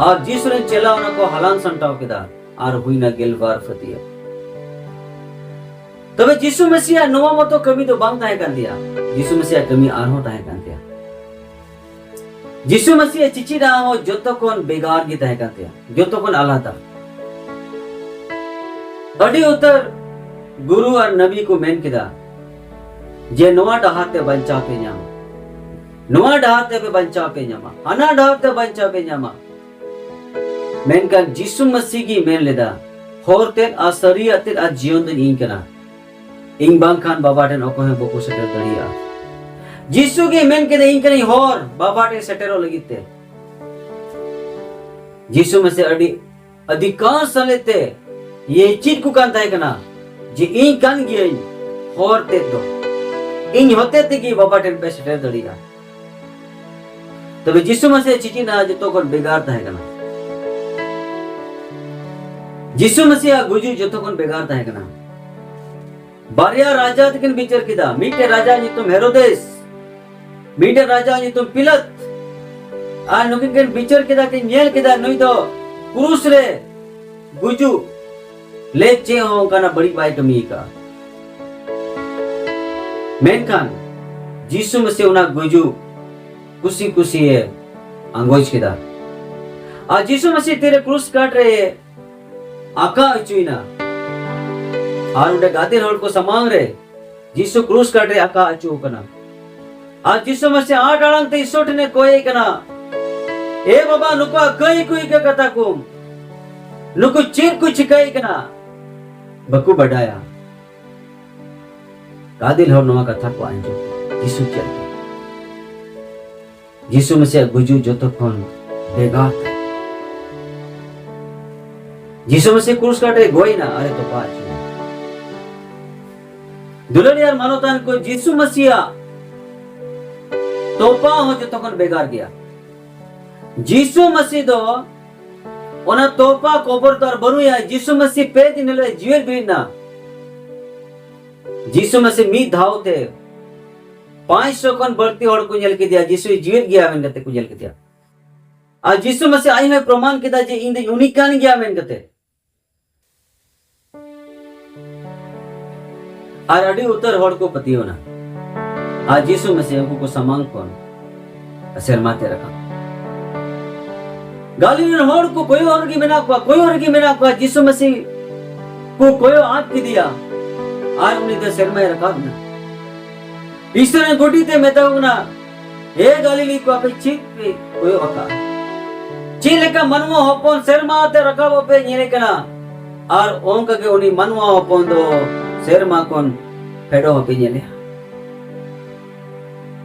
ᱟᱨ ᱡᱤᱥᱩ ᱨᱮᱱ ᱪᱮᱞᱟ ᱚᱱᱟ ᱠᱚ ᱦᱟᱞᱟᱝ ᱥᱟᱢᱴᱟᱣ ᱠᱮᱫᱟ᱾ ᱟᱨ ᱦᱩᱭᱱᱟ ᱜᱮᱞᱵᱟᱨ ᱯᱷᱟᱹᱛᱭᱟᱹ᱾ ᱛᱚᱵᱮ ᱡᱤᱥᱩ ᱢᱟᱹᱥᱤᱭᱟᱜ ᱱᱚᱣᱟ ᱢᱚᱛᱚ ᱠᱟᱹᱢᱤ ᱫᱚ ᱵᱟᱝ ᱛᱟᱦᱮᱸ ᱠᱟᱱ ᱛᱟᱭᱟ᱾ ᱡᱤᱥᱩ ᱢᱟᱹᱥᱤᱭᱟᱜ ᱠᱟᱹᱢᱤ ᱟᱨᱦᱚᱸ ᱛᱟᱦᱮᱸ ᱠᱟᱱ ᱛᱟᱭᱟ᱾ ᱡᱤᱥᱩ ᱢᱟᱹᱥᱤᱭᱟᱜ ᱪᱤᱪᱤᱫ ᱦᱚᱸ ᱡᱚᱛᱚ ᱠᱷᱚᱱ ᱵᱷᱮᱜᱟᱨ ᱜᱮ ᱛᱟᱦᱮᱸ ᱠᱟᱱ ᱛᱟᱭᱟ, ᱡᱚᱛᱚ ᱠᱷᱚᱱ ᱟᱞᱟᱫᱟ᱾ ᱟᱹᱰᱤ ᱩᱛᱟᱹᱨ ᱜᱩᱨᱩ ᱟᱨ ᱱᱟᱵᱤ ᱠᱚ ᱢᱮᱱ ᱠᱮᱫᱟ ᱡᱮ ᱱᱚᱣᱟ ᱰᱟᱦᱟᱨ ᱛᱮ ᱵᱟᱧᱪᱟᱣ ᱯᱮ ᱧᱟᱢᱟ, ᱱᱚᱣᱟ ᱰᱟᱦᱟᱨ ᱛᱮ ᱯᱮ ᱵᱟᱧᱪᱟᱣ ᱯᱮ ᱧᱟᱢᱟ, ᱦᱟᱱᱟ ᱰᱟᱦᱟᱨ ᱛᱮ ᱵᱟᱧᱪᱟᱣ ᱯᱮ ᱧᱟᱢᱟ᱾ ᱢᱮᱱᱠᱷᱟᱱ ᱡᱤᱥᱩ ᱢᱟᱹᱥᱤ ᱜᱮ ᱢᱮᱱ ᱞᱮᱫᱟ, "ᱦᱚᱨ ᱛᱮᱫ ᱟᱨ ᱥᱟᱹᱨᱤᱭᱟᱜ ᱛᱮᱫ ᱟᱨ ᱡᱤᱭᱚᱱ ᱫᱚ ᱤᱧ ᱠᱟᱱᱟ᱾ ᱤᱧ ᱵᱟᱝᱠᱷᱟᱱ ᱵᱟᱵᱟ ᱴᱷᱮᱱ ᱚᱠᱚᱭ ᱦᱚᱸ ᱵᱟᱠᱚ ᱥᱮᱴᱮᱨ ᱫᱟᱲᱮᱭᱟᱜᱼᱟ᱾ ᱡᱤᱥᱩ ᱜᱮ ᱢᱮᱱ ᱠᱮᱫᱟ, "ᱤᱧ ᱠᱟᱹᱱᱟᱹᱧ ᱦᱚᱨ ᱵᱟᱵᱟ ᱴᱷᱮᱱ ᱥᱮᱴᱮᱨᱚᱜ ᱞᱟᱹᱜᱤᱫ ᱛᱮ᱾" ᱡᱤᱥᱩ ᱢᱟᱥᱮ ᱟᱹᱰᱤ ᱟᱹᱫᱷᱤᱠᱟᱨ ᱥᱟᱞᱮ ᱛᱮ ᱤᱭᱟᱹ ᱪᱮᱫ ᱠᱚ ᱠᱟᱱ ᱛᱟᱦᱮᱸ ᱠᱟᱱᱟ ᱡᱮ, "ᱤᱧ ᱠᱟᱱ ᱜᱤᱭᱟᱹᱧ ᱦᱚᱨ ᱛᱮᱫ ᱫᱚ, ᱤᱧ ᱦᱚᱛᱮ ᱛᱮᱜᱮ ᱵᱟᱵᱟ ᱴᱷᱮᱱ ᱯᱮ ᱥᱮᱴᱮᱨ ᱫᱟᱲᱮᱭᱟᱜᱼᱟ᱾" ᱛᱚᱵᱮ ᱡᱤᱥᱩ ᱢᱟᱥᱤᱭᱟᱜ ᱪᱤᱪᱤᱱᱟ ᱡᱚᱛᱚ ᱠᱷᱚᱱ ᱵᱷᱮᱜᱟᱨ ᱛᱟᱦᱮᱸ ᱠᱟᱱᱟ᱾ ᱡᱤᱥᱩ ᱢᱟᱥᱤᱭᱟᱜ ᱜᱩᱡᱩᱜ ᱡᱚᱛᱚ ᱠᱷᱚᱱ ᱵᱷᱮᱜᱟᱨ ᱛᱟᱦᱮᱸ ᱠᱟᱱᱟ᱾ ᱵᱟᱨᱭᱟ ᱨᱟᱡᱟ ᱛᱟᱹᱠᱤᱱ ᱵᱤᱪᱟᱹᱨ ᱠᱮᱫᱟ, ᱢᱤᱫᱴᱮᱱ ᱨᱟᱡᱟ ᱧᱩᱛᱩᱢ ᱦᱮᱨᱳᱫᱮᱥ, ᱢᱤᱫᱴᱮᱱ ᱨᱟᱡᱟ ᱧᱩᱛᱩᱢ ᱯᱤᱞᱟᱛ᱾ ᱟᱨ ᱱᱩᱠᱤᱱ ᱠᱤᱱ ᱵᱤᱪᱟᱹᱨ ᱠᱮᱫᱟ, ᱠᱤᱱ ᱧᱮᱞ ᱠᱮᱫᱟ ᱱᱩᱭ ᱫᱚ ᱠᱨᱩᱥ ᱨᱮ ᱜᱩᱡᱩᱜ ᱞᱮ ᱪᱮᱫ ᱦᱚᱸ ᱚᱱᱠᱟᱱᱟᱜ ᱵᱟᱹᱲᱤᱡ ᱵᱟᱭ ᱠᱟᱹᱢᱤ ᱟᱠᱟᱫᱼᱟ᱾ ᱢᱮᱱᱠᱷᱟᱱ ᱡᱤᱥᱩ ᱢᱟᱥᱤ ᱚᱱᱟ ᱜᱩᱡᱩᱜ ᱠᱩᱥᱤ ᱠᱩᱥᱤ ᱮ ᱟᱸᱜᱚᱪ ᱠᱮᱫᱟ᱾ ᱟᱨ ᱡᱤᱥᱩ ᱢᱟᱥᱤ ᱛᱤᱨᱮ ᱠᱨᱩᱥ ᱠᱟᱴ ᱨᱮ ᱟᱠᱟ ᱦᱚᱪᱚᱭᱮᱱᱟ᱾ ᱟᱨ ᱚᱸᱰᱮ ᱜᱟᱫᱮᱞ ᱦᱚᱲ ᱠᱚ ᱥᱟᱢᱟᱝ ᱨᱮ ᱡᱤᱥᱩ ᱠᱨᱩᱥ ᱠᱟᱴ ᱨᱮ ᱟᱠᱟ ᱦᱚᱪᱚ ᱟᱠᱟᱱᱟ᱾ ᱟᱨ ᱡᱤᱥᱩ ᱢᱟᱥᱤ ᱟᱸᱴ ᱟᱲᱟᱝ ᱛᱮ ᱤᱥᱚᱨ ᱴᱷᱮᱱᱮ ᱠᱚᱭᱮ ᱠᱟᱱᱟ, "ᱮ ᱵᱟᱵᱟ, ᱱᱩᱠᱩᱣᱟᱜ ᱠᱟᱹᱭ ᱠᱚ ᱤᱠᱟᱹ ᱠᱟᱛᱟ ᱠᱚᱢ, ᱱᱩᱠᱩ ᱪᱮᱫ ᱠᱚ ᱪᱤᱠᱟᱹᱭᱮ ᱠᱟᱱᱟ, ᱵᱟᱠᱚ ᱵᱟᱰᱟᱭᱟ᱾" ᱜᱟᱫᱮᱞ ᱦᱚᱲ ᱱᱚᱣᱟ ᱠᱟᱛᱷᱟ ᱠᱚ ᱟᱸᱡᱚᱢ, ᱡᱤᱥᱩ ᱪᱮᱫ ᱞᱮᱠᱟ? ᱡᱤᱥᱩ ᱢᱟᱥᱤᱭᱟᱜ ᱜᱩᱡᱩᱜ ᱡᱚᱛᱚ ᱠᱷᱚᱱ ᱵᱷᱮᱜᱟᱨ ᱛᱟᱭ᱾ ᱡᱤᱥᱩ ᱢᱟᱥᱤ ᱠᱨᱩᱥ ᱠᱟᱴ ᱨᱮ ᱜᱚᱡ ᱮᱱᱟ, ᱟᱨᱮ ᱛᱚᱯᱟ ᱦᱚᱪᱚᱭᱮᱱᱟ᱾ ᱫᱩᱞᱟᱹᱲᱤᱭᱟᱹ ᱢᱟᱱᱚᱛᱟᱱ ᱠᱚ, ᱡᱤᱥᱩ ᱢᱟᱥᱤᱭᱟᱜ ᱛᱚᱯᱟ ᱦᱚᱸ ᱡᱚᱛᱚ ᱠᱷᱚᱱ ᱵᱷᱮᱜᱟᱨ ᱜᱮᱭᱟ᱾ ᱡᱤᱥᱩ ᱢᱟᱥᱤ ᱫᱚ ᱚᱱᱟ ᱛᱚᱯᱟ ᱠᱚᱵᱚᱨ ᱫᱚ ᱟᱨ ᱵᱟᱹᱱᱩᱭᱟ᱾ ᱡᱤᱥᱩ ᱢᱟᱥᱤ ᱯᱮ ᱫᱤᱱ ᱦᱤᱞᱳᱜ ᱡᱤᱣᱮᱫ ᱵᱮᱨᱮᱫ ᱮᱱᱟ᱾ ᱡᱤᱥᱩ ᱢᱟᱥᱤ ᱢᱤᱫ ᱫᱷᱟᱣ ᱛᱮ ᱯᱟᱸᱪᱥᱚ ᱠᱷᱚᱱ ᱵᱟᱹᱲᱛᱤ ᱦᱚᱲ ᱠᱚ ᱧᱮᱞ ᱠᱮᱫᱮᱭᱟ᱾ ᱡᱤᱥᱩᱭ ᱡᱤᱣᱮᱫ ᱜᱮᱭᱟ ᱢᱮᱱ ᱠᱟᱛᱮ ᱠᱚ ᱧᱮᱞ ᱠᱮᱫᱮᱭᱟ᱾ ᱟᱨ ᱡᱤᱥᱩ ᱢᱟᱥᱤ ᱟᱡ ᱦᱚᱸᱭ ᱯᱨᱚᱢᱟᱱ ᱠᱮᱫᱟ ᱡᱮ, "ᱤᱧ ᱫᱚᱧ ᱩᱱᱤ ᱠᱟᱱ ᱜᱮᱭᱟ" ᱢᱮᱱ ᱠᱟᱛᱮ᱾ ᱟᱨ ᱟᱹᱰᱤ ᱩᱛᱟᱹᱨ ᱦᱚᱲ ᱠᱚ ᱯᱟᱹᱛᱭᱟᱹᱣ ᱮᱱᱟ᱾ ᱟᱨ ᱡᱤᱥᱩ ᱢᱟᱥᱤ ᱩᱱᱠᱩ ᱠᱚ ᱥᱟᱢᱟᱝ ᱠᱷᱚᱱ ᱥᱮᱨᱢᱟ ᱛᱮ ᱨᱟᱠᱟᱵ᱾ ᱜᱟᱹᱞᱤᱞ ᱨᱮᱱ ᱦᱚᱲ ᱠᱚ ᱠᱚᱭᱚᱜ ᱦᱚᱨ ᱨᱮᱜᱮ ᱢᱮᱱᱟᱜ ᱠᱚᱣᱟ, ᱠᱚᱭᱚᱜ ᱦᱚᱨ ᱨᱮᱜᱮ ᱢᱮᱱᱟᱜ ᱠᱚᱣᱟ᱾ ᱡᱤᱥᱩ ᱢᱟᱥᱤ ᱠᱚ ᱠᱚᱭᱚᱜ ᱟᱫ ᱠᱮᱫᱮᱭᱟ ᱟᱨ ᱩᱱᱤ ᱫᱚ ᱥᱮᱨᱢᱟᱭ ᱨᱟᱠᱟᱵ ᱮᱱᱟ᱾ ᱤᱥᱚᱨ ᱨᱮᱱ ᱜᱚᱴᱤ ᱛᱮ ᱢᱮᱛᱟ ᱠᱚ ᱠᱟᱱᱟ, "ᱦᱮ ᱜᱟᱹᱞᱤᱞᱤ ᱠᱚ, ᱟᱯᱮ ᱪᱮᱫ ᱯᱮ ᱠᱚᱭᱚᱜ ᱟᱠᱟᱫᱼᱟ? ᱪᱮᱫ ᱞᱮᱠᱟ ᱢᱟᱱᱣᱟ ᱦᱚᱯᱚᱱ ᱥᱮᱨᱢᱟ ᱛᱮ ᱨᱟᱠᱟᱵᱚᱜ ᱯᱮ ᱧᱮᱞᱮ ᱠᱟᱱᱟ, ᱟᱨ ᱚᱱᱠᱟ ᱜᱮ ᱩᱱᱤ ᱢᱟᱱᱣᱟ ᱦᱚᱯᱚᱱ ᱫᱚ ᱥᱮᱨᱢᱟ ᱠᱷᱚᱱ ᱯᱷᱮᱰᱚᱜ ᱦᱚᱸᱯᱮ ᱧᱮᱞᱮᱭᱟ᱾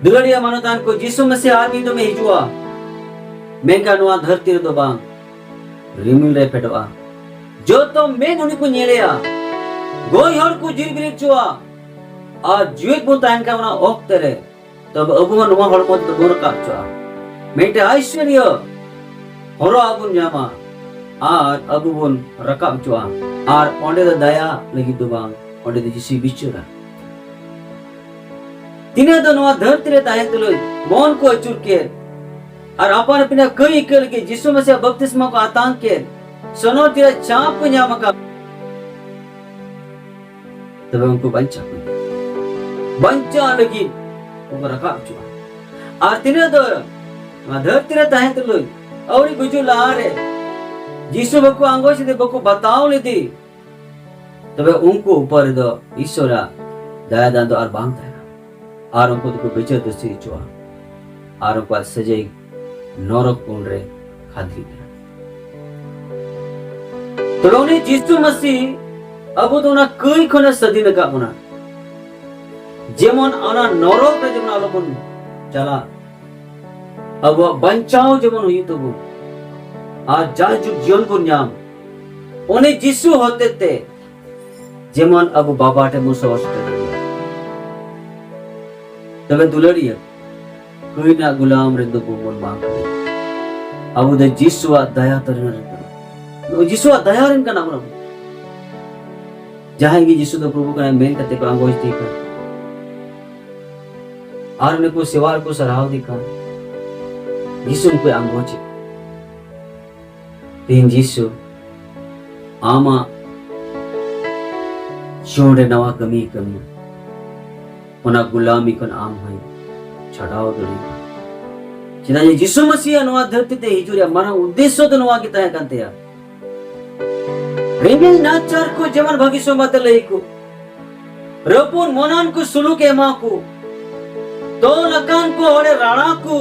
ᱫᱩᱞᱟᱹᱲᱤᱭᱟᱹ ᱢᱟᱱᱚᱛᱟᱱ ᱠᱚ, ᱡᱤᱥᱩ ᱢᱟᱥᱤ ᱟᱨ ᱢᱤᱫ ᱫᱚᱢᱮ ᱦᱤᱡᱩᱜᱼᱟ, ᱢᱮᱱᱠᱷᱟᱱ ᱱᱚᱣᱟ ᱫᱷᱟᱹᱨᱛᱤ ᱨᱮᱫᱚ ᱵᱟᱝ, ᱨᱤᱢᱤᱞ ᱨᱮ ᱯᱷᱮᱰᱚᱜᱼᱟ᱾ ᱡᱚᱛᱚ ᱢᱮᱫ ᱩᱱᱤ ᱠᱚ ᱧᱮᱞᱮᱭᱟ, ᱜᱚᱡ ᱦᱚᱲ ᱠᱚ ᱡᱤᱨ ᱵᱤᱨᱤᱫ ᱦᱚᱪᱚᱜᱼᱟ, ᱟᱨ ᱡᱤᱣᱮᱫ ᱵᱚᱱ ᱛᱟᱦᱮᱱ ᱠᱷᱟᱱ ᱚᱱᱟ ᱚᱠᱛᱮ ᱨᱮ, ᱛᱚᱵᱮ ᱟᱵᱚ ᱦᱚᱸ ᱱᱚᱣᱟ ᱦᱚᱲᱢᱚ ᱛᱮᱫᱚ ᱵᱚᱱ ᱨᱟᱠᱟᱵ ᱦᱚᱪᱚᱜᱼᱟ᱾ ᱢᱤᱫᱴᱮᱱ ᱟᱭᱥᱚᱨᱭᱚ ᱦᱚᱨᱚᱜ ᱟᱜ ᱵᱚᱱ ᱧᱟᱢᱟ ᱟᱨ ᱟᱵᱚ ᱵᱚᱱ ᱨᱟᱠᱟᱵ ᱦᱚᱪᱚᱜᱼᱟ᱾ ᱟᱨ ᱚᱸᱰᱮ ᱫᱚ ᱫᱟᱭᱟ ᱞᱟᱹᱜᱤᱫ ᱫᱚ ᱵᱟᱝ, ᱚᱸᱰᱮ ᱫᱚ ᱡᱤᱥᱩᱭ ᱵᱤᱪᱟᱹᱨᱟ᱾ ᱛᱤᱱᱟᱹᱜ ᱫᱚ ᱱᱚᱣᱟ ᱫᱷᱟᱹᱨᱛᱤ ᱨᱮ ᱛᱟᱦᱮᱸ ᱛᱩᱞᱩᱡ ᱢᱚᱱ ᱠᱚ ᱟᱹᱪᱩᱨ ᱠᱮᱫ ᱟᱨ ᱟᱯᱟᱱ ᱟᱹᱯᱤᱱᱟᱜ ᱠᱟᱹᱭ ᱤᱠᱟᱹ ᱞᱟᱹᱜᱤᱫ ᱡᱤᱥᱩ ᱢᱟᱥᱤᱭᱟᱜ ᱵᱟᱯᱛᱤᱥᱢᱟ ᱠᱚ ᱟᱛᱟᱝ ᱠᱮᱫ, ᱥᱚᱱᱚᱛ ᱨᱮᱭᱟᱜ ᱪᱟᱯ ᱠᱚ ᱧᱟᱢ ᱟᱠᱟᱫ, ᱛᱚᱵᱮ ᱩᱱᱠᱩ ᱵᱟᱧᱪᱟᱣ ᱠᱚ, ᱵᱟᱧᱪᱟᱣ ᱞᱟᱹᱜᱤᱫ ᱩᱱᱠᱩ ᱨᱟᱠᱟᱵ ᱦᱚᱪᱚᱜᱼᱟ᱾ ᱟᱨ ᱛᱤᱱᱟᱹᱜ ᱫᱚ ᱱᱚᱣᱟ ᱫᱷᱟᱹᱨᱛᱤ ᱨᱮ ᱛᱟᱦᱮᱸ ᱛᱩᱞᱩᱡ ᱟᱹᱣᱨᱤ ᱜᱩᱡᱩᱜ ᱞᱟᱦᱟᱨᱮ ᱡᱤᱥᱩ ᱵᱟᱠᱚ ᱟᱸᱜᱚᱪ ᱞᱮᱫᱮ, ᱵᱟᱠᱚ ᱵᱟᱛᱟᱣ ᱞᱮᱫᱮ, ᱛᱚᱵᱮ ᱩᱱᱠᱩ ᱩᱯᱚᱨ ᱨᱮᱫᱚ ᱤᱥᱚᱨᱟᱜ ᱫᱟᱭᱟ ᱫᱟᱱ ᱫᱚ ᱟᱨ ᱵᱟᱝ ᱛᱟᱦᱮᱱᱟ᱾ ᱟᱨ ᱩᱱᱠᱩ ᱫᱚᱠᱚ ᱵᱤᱪᱟᱹᱨ ᱫᱳᱥᱤ ᱦᱚᱪᱚᱜᱼᱟ᱾ ᱟᱨ ᱩᱱᱠᱩᱣᱟᱜ ᱥᱟᱹᱡᱟᱹᱭ ᱱᱚᱨᱚᱠ ᱠᱩᱱ ᱨᱮ ᱠᱷᱟᱫᱽᱞᱤ ᱠᱟᱱᱟ᱾ ᱛᱚᱵᱮ ᱩᱱᱤ ᱡᱤᱥᱩ ᱢᱟᱹᱥᱤ ᱟᱵᱚ ᱫᱚ ᱚᱱᱟ ᱠᱟᱹᱭ ᱠᱷᱚᱱᱮ ᱥᱟᱹᱫᱷᱤᱱ ᱟᱠᱟᱫ ᱵᱚᱱᱟ, ᱡᱮᱢᱚᱱ ᱚᱱᱟ ᱱᱚᱨᱚᱠ ᱨᱮ ᱡᱮᱢᱚᱱ ᱟᱞᱚᱵᱚᱱ ᱪᱟᱞᱟᱜ, ᱟᱵᱚᱣᱟᱜ ᱵᱟᱧᱪᱟᱣ ᱡᱮᱢᱚᱱ ᱦᱩᱭᱩᱜ ᱛᱟᱵᱚᱱ ᱟᱨ ᱡᱟᱭᱡᱩᱜᱽ ᱡᱤᱭᱚᱱ ᱵᱚᱱ ᱧᱟᱢ, ᱩᱱᱤ ᱡᱤᱥᱩ ᱦᱚᱛᱮ ᱛᱮ ᱡᱮᱢᱚᱱ ᱟᱵᱚ ᱵᱟᱵᱟ ᱴᱷᱮᱱ ᱵᱚᱱ ᱥᱚᱦᱚᱨ ᱥᱮᱴᱮᱨ ᱫᱟᱲᱮᱭᱟᱜᱼᱟ᱾ ᱛᱚᱵᱮ ᱫᱩᱞᱟᱹᱲᱤᱭᱟᱹ, ᱠᱟᱹᱭ ᱨᱮᱱᱟᱜ ᱜᱩᱞᱟᱢ ᱨᱮᱱ ᱫᱚ ᱵᱚᱱ ᱵᱟᱝ ᱠᱟᱱᱟ᱾ ᱟᱵᱚ ᱫᱚ ᱡᱤᱥᱩᱣᱟᱜ ᱫᱟᱭᱟ ᱛᱟᱹᱨᱤ ᱨᱮᱱ ᱠᱟᱱᱟ᱾ ᱱᱩᱭ ᱡᱤᱥᱩᱣᱟᱜ ᱫᱟᱭᱟ ᱨᱮᱱ ᱠᱟᱱᱟ ᱵᱚᱱ ᱟᱵᱚ᱾ ᱡᱟᱦᱟᱸᱭ ᱜᱮ ᱡᱤᱥᱩ ᱫᱚ ᱯᱨᱚᱵᱷᱩ ᱠᱟᱱᱟᱭ ᱢᱮᱱ ᱠᱟᱛᱮ ᱠᱚ ᱟᱸᱜᱚᱪ ᱤᱫᱤ ᱠᱟᱱᱟ ᱟᱨ ᱩᱱᱤ ᱠᱚ ᱥᱮᱵᱟ ᱨᱮᱠᱚ ᱥᱟᱨᱦᱟᱣ ᱤᱫᱤ ᱠᱟᱱᱟ, ᱡᱤᱥᱩ ᱩᱱᱠᱩᱭ ᱟᱸᱜᱚᱪ ᱮᱫ᱾ ᱛᱮᱦᱮᱧ ᱡᱤᱥᱩ ᱟᱢᱟᱜ ᱡᱤᱭᱚᱱ ᱨᱮ ᱱᱟᱣᱟ ᱠᱟᱹᱢᱤᱭ ᱠᱟᱹᱢᱤᱭᱟ᱾ ᱚᱱᱟ ᱜᱩᱞᱟᱢᱤ ᱠᱷᱚᱱ ᱟᱢ ᱦᱚᱸᱭ ᱪᱷᱟᱰᱟᱣ ᱫᱟᱲᱮᱭᱟᱢᱟ᱾ ᱪᱮᱫᱟᱜ ᱡᱮ ᱡᱤᱥᱩ ᱢᱟᱹᱥᱤᱭᱟᱜ ᱱᱚᱣᱟ ᱫᱷᱟᱹᱨᱛᱤ ᱛᱮ ᱦᱤᱡᱩᱜ ᱨᱮᱭᱟᱜ ᱢᱟᱨᱟᱝ ᱩᱫᱽᱫᱮᱥᱥᱚ ᱫᱚ ᱱᱚᱣᱟ ᱜᱮ ᱛᱟᱦᱮᱸ ᱠᱟᱱ ᱛᱟᱭᱟ᱾ ᱨᱮᱸᱜᱮᱡ ᱱᱟᱪᱟᱨ ᱠᱚ ᱡᱮᱢᱚᱱ ᱵᱷᱟᱹᱜᱤ ᱥᱚᱢᱵᱟᱫ ᱞᱟᱹᱭ ᱠᱚ, ᱨᱟᱹᱯᱩᱫ ᱢᱚᱱᱟᱱ ᱠᱚ ᱥᱩᱞᱩᱠ ᱮᱢᱟ ᱠᱚ, ᱛᱚᱞ ᱟᱠᱟᱱ ᱠᱚ ᱦᱚᱲᱮ ᱨᱟᱲᱟ ᱠᱚ,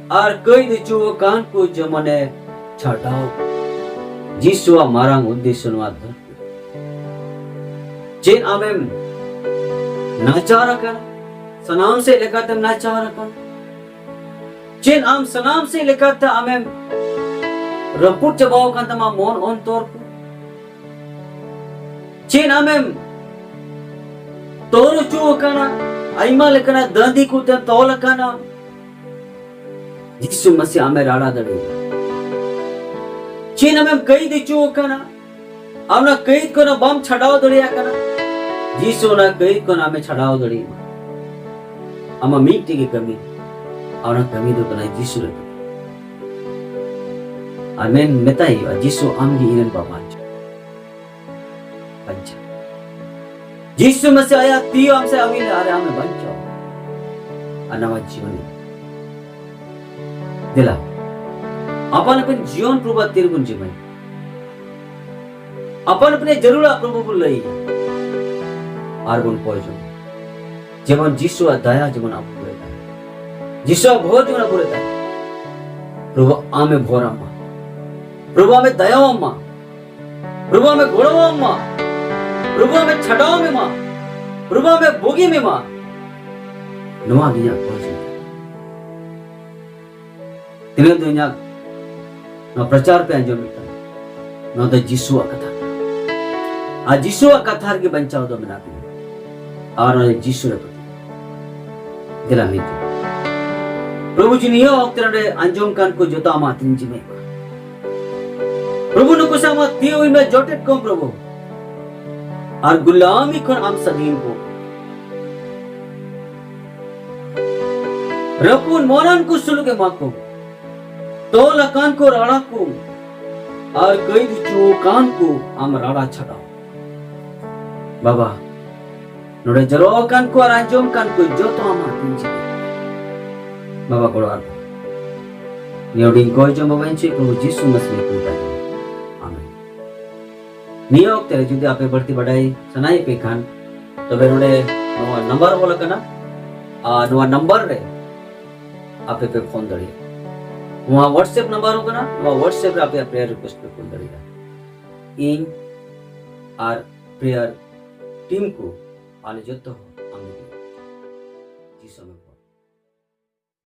ᱟᱨ ᱠᱟᱹᱭᱫ ᱦᱚᱪᱚ ᱟᱠᱟᱱ ᱠᱚ ᱡᱮᱢᱚᱱᱮ ᱪᱷᱟᱰᱟᱣ ᱠᱚ᱾ ᱡᱤᱥᱩᱣᱟᱜ ᱢᱟᱨᱟᱝ ᱩᱫᱽᱫᱮᱥᱥᱚ ᱱᱚᱣᱟ ᱫᱷᱟᱹᱨᱛᱤ᱾ ᱪᱮᱫ ᱟᱢᱮᱢ ᱱᱟᱪᱟᱨ ᱟᱠᱟᱱᱟ, ᱥᱟᱱᱟᱢ ᱥᱮᱫ ᱞᱮᱠᱟᱛᱮᱢ ᱱᱟᱪᱟᱨ ᱟᱠᱟᱱᱟ᱾ ᱪᱮᱫ ᱟᱢ ᱥᱟᱱᱟᱢ ᱥᱮᱫ ᱞᱮᱠᱟᱛᱮ ᱟᱢᱮᱢ ᱨᱟᱹᱯᱩᱫ ᱪᱟᱵᱟᱣ ᱟᱠᱟᱱ ᱛᱟᱢᱟ ᱢᱚᱱ ᱚᱱᱛᱚᱨ ᱠᱚ? ᱪᱮᱫ ᱟᱢᱮᱢ ᱛᱚᱞ ᱦᱚᱪᱚ ᱟᱠᱟᱱᱟ? ᱟᱭᱢᱟ ᱞᱮᱠᱟᱱᱟᱜ ᱫᱟᱹᱫᱤ ᱠᱚᱛᱮ ᱛᱚᱞ ᱟᱠᱟᱱᱟ᱾ ᱡᱤᱥᱩ ᱢᱟᱥᱤ ᱟᱢᱮ ᱨᱟᱲᱟ ᱫᱟᱲᱮᱭᱟᱢᱟ᱾ ᱪᱮᱫ ᱟᱢᱮᱢ ᱠᱟᱹᱭᱤᱫ ᱦᱚᱪᱚ ᱟᱠᱟᱱᱟ? ᱟᱢ ᱚᱱᱟ ᱠᱟᱹᱭᱤᱫ ᱠᱷᱚᱱ ᱵᱟᱢ ᱪᱷᱟᱰᱟᱣ ᱫᱟᱲᱮᱭᱟᱜ ᱠᱟᱱᱟ᱾ ᱡᱤᱥᱩ ᱚᱱᱟ ᱠᱟᱹᱭᱤᱫ ᱠᱷᱚᱱ ᱟᱢᱮ ᱪᱷᱟᱰᱟᱣ ᱫᱟᱲᱮᱭᱟᱢᱟ᱾ ᱟᱢᱟᱜ ᱢᱤᱫᱴᱮᱡ ᱜᱮ ᱠᱟᱹᱢᱤ, ᱟᱨ ᱚᱱᱟ ᱠᱟᱹᱢᱤ ᱫᱚ ᱠᱟᱱᱟ ᱡᱤᱥᱩ ᱨᱮ᱾ ᱟᱨ ᱢᱮᱱ ᱢᱮᱛᱟᱭ ᱦᱩᱭᱩᱜᱼᱟ, "ᱡᱤᱥᱩ, ᱟᱢ ᱜᱮ ᱤᱧᱨᱮᱱ ᱵᱟᱵᱟ ᱵᱟᱧᱪᱟᱣ᱾" ᱡᱤᱥᱩ ᱢᱟᱥᱤ ᱟᱭᱟᱜ ᱛᱤ ᱟᱢ ᱥᱮ ᱟᱹᱜᱩᱭ ᱢᱮ ᱟᱨ ᱟᱢᱮ ᱵᱟᱧᱪᱟᱣ ᱟᱨ ᱱᱟᱣᱟ ᱡᱤᱭᱚᱱ ᱮ᱾ ᱫᱮᱞᱟ, ᱟᱯᱟᱱ ᱟᱹᱯᱤᱱ ᱡᱤᱭᱚᱱ ᱯᱨᱚᱵᱷᱩ ᱛᱤ ᱨᱮᱵᱚᱱ ᱡᱤᱢᱟᱹᱭᱟ᱾ ᱟᱯᱟᱱ ᱟᱹᱯᱤᱱ ᱡᱟᱹᱨᱩᱲᱟ ᱯᱨᱚᱵᱷᱩ ᱵᱚᱱ ᱞᱟᱹᱭᱟ ᱟᱨ ᱵᱚᱱ ᱠᱚᱭ ᱡᱚᱝᱟ᱾ ᱡᱮᱢᱚᱱ ᱡᱤᱥᱩᱣᱟᱜ ᱫᱟᱭᱟ ᱡᱮᱢᱚᱱ ᱟᱵᱚ ᱠᱚᱨᱮ ᱛᱟᱦᱮᱱ, ᱡᱤᱥᱩᱣᱟᱜ ᱵᱷᱚᱨ ᱡᱮᱢᱚᱱ ᱟᱵᱚ ᱨᱮ ᱛᱟᱦᱮᱱ᱾ ᱯᱨᱚᱵᱷᱩ ᱟᱢᱮ ᱵᱷᱚᱨ ᱟᱢ ᱢᱟ, ᱯᱨᱚᱵᱷᱩ ᱟᱢᱮ ᱫᱟᱭᱟ ᱟᱢ ᱢᱟ, ᱯᱨᱚᱵᱷᱩ ᱟᱢᱮ ᱜᱚᱲᱚ ᱟᱢ ᱢᱟ, ᱯᱨᱚᱵᱷᱩ ᱟᱢᱮ ᱪᱷᱟᱰᱟᱣ ᱢᱮ ᱢᱟ, ᱯᱨᱚᱵᱷᱩ ᱟᱢᱮ ᱵᱩᱜᱤ ᱢᱮ ᱢᱟ᱾ ᱱᱚᱣᱟ ᱜᱮ ᱤᱧᱟᱹᱜ ᱠᱚᱭ ᱡᱚᱝ᱾ ᱛᱤᱱᱟᱹᱜ ᱫᱚ ᱤᱧᱟᱹᱜ ᱱᱚᱣᱟ ᱯᱨᱚᱪᱟᱨ ᱯᱮ ᱟᱸᱡᱚᱢᱮᱫ ᱠᱟᱱᱟ, ᱱᱚᱣᱟ ᱫᱚ ᱡᱤᱥᱩᱣᱟᱜ ᱠᱟᱛᱷᱟ᱾ ᱟᱨ ᱡᱤᱥᱩᱣᱟᱜ ᱠᱟᱛᱷᱟ ᱨᱮᱜᱮ ᱵᱟᱧᱪᱟᱣ ᱫᱚ ᱢᱮᱱᱟᱜ ᱛᱤᱧᱟ᱾ ᱟᱨ ᱱᱚᱣᱟ ᱡᱤᱥᱩ ᱨᱮ ᱯᱟᱹᱛᱭᱟᱹᱣ᱾ ᱫᱮᱞᱟ ᱢᱤᱫ ᱫᱤᱱ᱾ ᱯᱨᱚᱵᱷᱩ ᱡᱤ, ᱱᱤᱭᱟᱹ ᱚᱠᱛᱮ ᱱᱚᱰᱮ ᱟᱸᱡᱚᱢ ᱠᱟᱱ ᱠᱚ ᱡᱚᱛᱚ ᱟᱢᱟᱜ ᱛᱤᱧ ᱡᱤᱢᱟᱹᱭ ᱠᱚᱣᱟ᱾ ᱯᱨᱚᱵᱷᱩ, ᱱᱩᱠᱩ ᱥᱮ ᱟᱢᱟᱜ ᱛᱤ ᱦᱩᱭ ᱢᱮ, ᱡᱚᱴᱮᱫ ᱠᱚᱢ ᱯᱨᱚᱵᱷᱩ᱾ ᱟᱨ ᱜᱩᱞᱟᱢᱤ ᱠᱷᱚᱱ ᱟᱢ ᱥᱟᱹᱫᱷᱤᱱ ᱠᱚ᱾ ᱨᱟᱹᱯᱩᱫ ᱢᱚᱱᱟᱱ ᱠᱚ ᱥᱩᱞᱩᱠ ᱮᱢᱟ ᱠᱚ᱾ ᱛᱚᱞ ᱟᱠᱟᱱ ᱠᱚ ᱨᱟᱲᱟ ᱠᱚ᱾ ᱟᱨ ᱠᱟᱹᱭᱫ ᱦᱚᱪᱚ ᱟᱠᱟᱱ ᱠᱚ ᱟᱢ ᱨᱟᱲᱟ ᱪᱷᱟᱰᱟᱣ᱾ ᱵᱟᱵᱟ, ᱱᱚᱰᱮ ᱡᱚᱨᱚ ᱟᱠᱟᱱ ᱠᱚ ᱟᱨ ᱟᱸᱡᱚᱢ ᱟᱠᱟᱱ ᱠᱚ ᱡᱚᱛᱚ ᱟᱢᱟᱜ ᱛᱤᱧ ᱡᱤᱢᱟᱹᱭ᱾ ᱵᱟᱵᱟ, ᱜᱚᱲᱚ ᱟᱞᱮ᱾ ᱱᱤᱭᱟᱹ ᱦᱩᱰᱤᱧ ᱠᱚᱭ ᱡᱚᱝ ᱵᱟᱵᱟᱧ ᱪᱮᱫ ᱯᱨᱚᱵᱷᱩ ᱡᱤᱥᱩ ᱢᱟᱥᱤ ᱧᱩᱛᱩᱢ ᱛᱮ᱾ ᱟᱢᱮᱱ᱾ ᱱᱤᱭᱟᱹ ᱚᱠᱛᱮ ᱨᱮ ᱡᱩᱫᱤ ᱟᱯᱮ ᱵᱟᱹᱲᱛᱤ ᱵᱟᱰᱟᱭ ᱥᱟᱱᱟᱭᱮᱫ ᱯᱮ ᱠᱷᱟᱱ, ᱛᱚᱵᱮ ᱱᱚᱰᱮ ᱱᱚᱣᱟ ᱱᱟᱢᱵᱟᱨ ᱚᱞ ᱟᱠᱟᱱᱟ, ᱟᱨ ᱱᱚᱣᱟ ᱱᱟᱢᱵᱟᱨ ᱨᱮ ᱟᱯᱮ ᱯᱮ ᱯᱷᱳᱱ ᱫᱟᱲᱮᱭᱟᱜᱼᱟ᱾ ᱱᱚᱣᱟ WhatsApp ᱱᱟᱢᱵᱟᱨ ᱦᱚᱸ ᱠᱟᱱᱟ, ᱱᱚᱣᱟ WhatsApp ᱨᱮ ᱟᱯᱮᱭᱟᱜ prayer request ᱯᱮ ᱠᱩᱞ ᱫᱟᱲᱮᱭᱟᱜᱼᱟ᱾ ᱤᱧ ᱟᱨ prayer team ᱠᱚ ᱟᱞᱮ ᱡᱚᱛᱚ ᱦᱚᱲ ᱫᱤᱥᱚᱢᱮ